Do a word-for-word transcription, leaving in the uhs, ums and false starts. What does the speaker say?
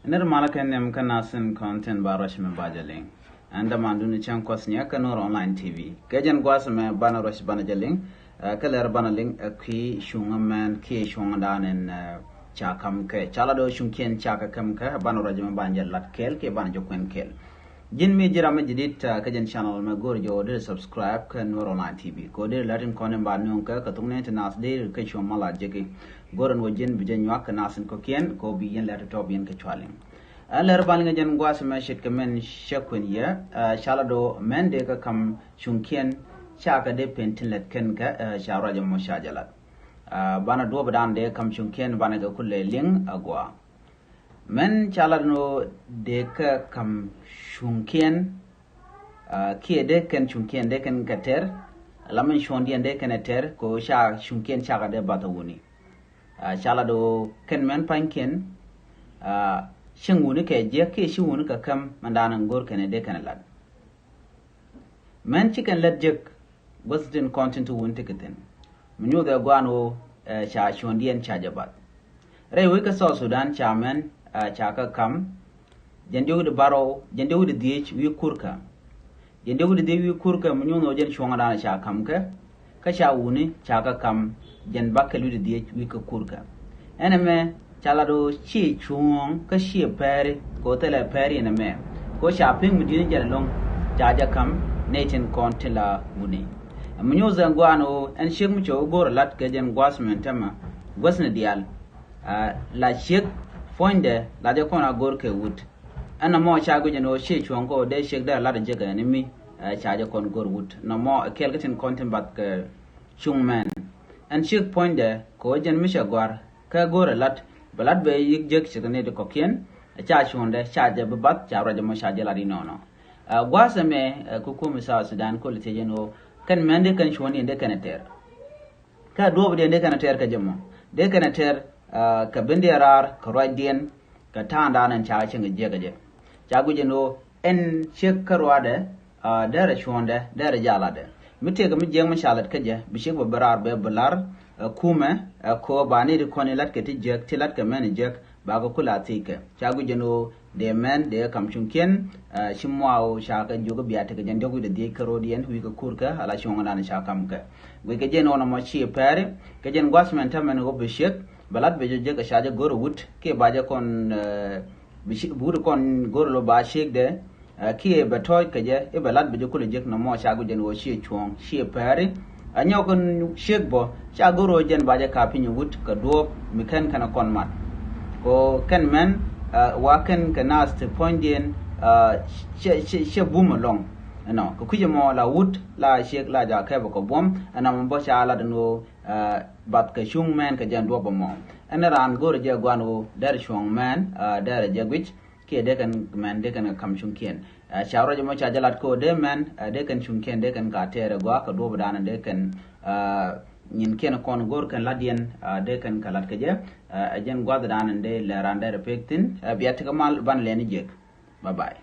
Nir malä kɛ nem kä nasin kɔn tin ba ruac mɛ ba jɛ liŋ. Ɛn däman duni cäŋ kuɔth nyɛ kä Nuɔr Online T V. Kɛ jɛn gua̱a̱th mɛ banɛ ruac banɛ jɛ liŋ. Ɛ, kä lɛr banɛ liŋ, ɛ, kui̱ cuŋä mɛn kiɛ cuŋä dan in, ɛ, ca kam kɛ. Ca la do̱ cuŋkiɛn ca kɛ kam kɛ, banɛ ruac mɛ banɛ jɛ lat kɛɛl kiɛ banɛ jɛ kuɛn kɛɛl. Ji̱n mi ji̱ ram mi jidit, ɛ, kä jɛn channel mɛ go̱r jɛ wä dee subscribe kä Nuɔr Online T V. Kɛ wä dee latin kɔn in ba nuŋ kɛ, kɛ thuk ni ti nath dee kɛ cuŋ ma la jeki. Go̱r in wä ji̱n bi jɛ nyuak kɛ nath in kɔkiɛn, kɛ wä bi yɛn lɛ tɔtɔ bi yɛn kɛ cualiŋ. Ɛ lɛr ban ŋɛ jɛn gua̱a̱th mɛ ce̱tkɛ mɛn cɛ kuɛn yɛ, ɛ, ca la do̱ mɛn dee kɛ kam cuŋkiɛn ca kɛ dee pen tin lɛt kɛn kɛ, ɛ, ca ruac ɛmɔ ca jɛ lat. Ɛ, banɛ duɔ̱ɔ̱p dan dee kam cuŋkiɛn banɛ kɛ kulɛ liŋ a gɔaa. Mɛn ca la do̱ dee kɛ kam cuŋkiɛn, ɛ, kiɛ dee kɛn cuŋkiɛn dee kɛn kɛ tɛr, la mɛn cuɔ̱ŋdiɛn dee kɛn ɛ tɛr, kɛ ca cuŋkiɛn ca kɛ dee bath a wuni. Ɛ, ca la do̱ kɛn mɛn pa̱nykiɛn, ɛ, cieŋ wuni kɛ jiɛk kiɛ ci wuni kɛ käm mɛn da̱a̱n in go̱r kɛn dee kɛn lat. Mɛn ci kɛn lät jek guäth tin kɔn tin ti wuni ti kɛ thi̱n. Mi nyuuth ɛ gua̱a̱n ɣöö, ɛ, ca cuɔ̱ŋdiɛn ca jɛ bath. Rɛy wec kä South Sudan ca mɛn, ɛ, ca kɛ kam, jɛn diɔ̱k di barɔw, jɛn diɔ̱k di dhiec wi̱i̱ kurkä. Jɛn diɔ̱k di dhiec wi̱i̱ kurkä mi nyuuth ɣöö jɛn cuɔ̱ŋ dan ca kam kɛ, kä ca wuni ca kɛ kam jɛn bakɛ lui̱t dhiec wi̱i̱ kä kurkä. Ɛn ɛmɛ ca lat ɣöö ciɛ cuɔ̱ɔ̱ŋ kä ciɛ pɛɛri kɛ ɣöö thilɛ pɛɛri ɛn ɛmɛ. Kɛ ɣöö ca pi̱ŋ mi di̱t ni jɛn ɛlɔ̱ŋ ca jɛ kam nɛy tin kɔn tin la wuni. Ɛ mi nyuuth ɛn gua̱a̱n ɣöö ɛn ciek mi cɛ wä go̱r ɛ lat kɛ jɛn gua̱th mɛn täämɛ guäthni diaal. Ɛ, la ciek puɔ̱nydɛ la jɛ kɔn a go̱r kɛ wut. Ɛn nɔmɔ ca guic ɛn ɣöö ciɛ cuɔ̱ɔ̱ŋ kɛ ɣöö dee ciek dee lat ɛ jek ɛn mi, ɛ, ca jɛ kɔn go̱r wut. Nɔmɔ ɛ kɛɛl kä tin kɔn tin bath kɛ cuŋ mɛn. Ɛn ciek puɔ̱nydɛ kɛ ɣöö jɛn mi cɛ gɔ̱a̱r kä go̱r ɛ lat, bɛ lat bɛ yi̱k jek ce̱tkɛ ni di kɔ̱kiɛn, ɛ ca cuɔ̱ɔ̱ŋdɛ ca jɛ bi bath ca ruac ɛmɔ ca jɛ lat inɔnɔ. Ɛ, gua̱a̱th ɛmɛ, ɛ, kä kuɔ̱mi South Sudan koli thiec ɛn ɣöö kɛn mɛn dee kɛn cuɔ̱ɔ̱ŋdiɛn dee kɛn ɛ tɛr. Kä duɔ̱ɔ̱pdiɛn dee kɛn ɛ tɛr kä jɛ mɔ. Dee kɛn ɛ tɛr, ɛ, kɛ bendiɛn raar, kɛ ruacdiɛn, kɛ ta̱a̱ŋdan ɛn ca cieŋ kɛ jiɛk kɛ jɛ. Ca guic ɛn ɣöö ɛn ciek kä ruaadɛ, ɛ, derɛ cuɔ̱ɔ̱ŋdɛ, derɛ jaladɛ. Mi tëëkɛ mi jiɛk mi ca lat kä jɛ, bi ciek bɛ bi raar bɛ bi lar, ɛ, kumɛ, ɛ, kɛ ɣöö ba ni ti kɔn in latkɛ ti jiɛk, ti latkɛ mɛn jiɛk, bakɛ kula thi̱i̱kɛ. Ca guic ɛn ɣöö dee mɛn dee kam cuŋkiɛn, ɛ, ci muaw ca kɛ jiök bia tekɛ jɛn diɔ̱k wi̱cdɛ dhiec kä ro̱diɛn wi̱i̱ kɛ kurkä ala cuɔ̱ŋdan ca kam kɛ. Guic kɛ jɛn ɣɔn ɛmɔ ciɛ pɛɛri, kɛ jɛn gua̱th mɛn täämɛ ni ɣöö bi ciek, bɛ lat bɛ jɛ jek ɛ ca jɛ go̱r ɛ wut, kiɛ ba jɛ kɔn, ɛ, bi ci, bi wut kɔn go̱r ɛ lo ba ciekdɛ, ɛ, kiɛ bɛ tɔ̱ɔ̱c kɛ jɛ, i̱ bɛ lat bɛ jɛ kulɛ jek nɔmɔ ca guic jɛn ɣöö ciɛ cuɔ̱ɔ̱ŋ, ciɛ pɛɛri. Ɛ nyɔk in ciek bɔ, ca go̱r ɣöö jɛn ba jɛ ka̱p piny wut kɛ duɔ̱ɔ̱p mi kɛn kɛn kɔn mat. Kɛ ɣöö kɛn mɛn, ɛ, wa kɛn kɛ naath ti puɔ̱nydiɛn, ɛ, cɛ, cɛ, cɛ bum ɛlɔ̱ŋ. Ɛnɔ, kɛ kui̱c ɛmɔ la wut, la ciek, la ja kɛpɛ kɛ buɔ̱m, ɛnɔ mɔ bä ca lat ɛn ɣöö, ɛ, bath kɛ cuŋ mɛn kɛ jɛn duɔ̱ɔ̱p ɛmɔ. Ɛn raan go̱r jɛ gua̱n ɣöö, dɛr cuɔ̱ɔ̱ŋ mɛn, ɛ, dɛr jɛ guic, kiɛ dee kɛn mɛn dee kɛn kɛ ka̱m cuŋkiɛn. Ɛ, ca ruac ɛmɔ ca jɛ lat kɛ ɣöö dee mɛn, ɛ, dee kɛn cuŋkiɛn dee kɛn ka tɛɛr ɛ gɔaa kɛ duɔ̱ɔ̱pdan dee kɛn, ɛ, nyinkiɛn kɔn go̱r kɛn latdiɛn, ɛ, dee kɛn kɛ lat kɛ jɛ. Ɛ, ɛ jɛn gua̱thdan dee lɛ raan dee rɛ pek thi̱n. Ɛ, bia tekɛ mal ban lɛni jiɛk. Bye bye.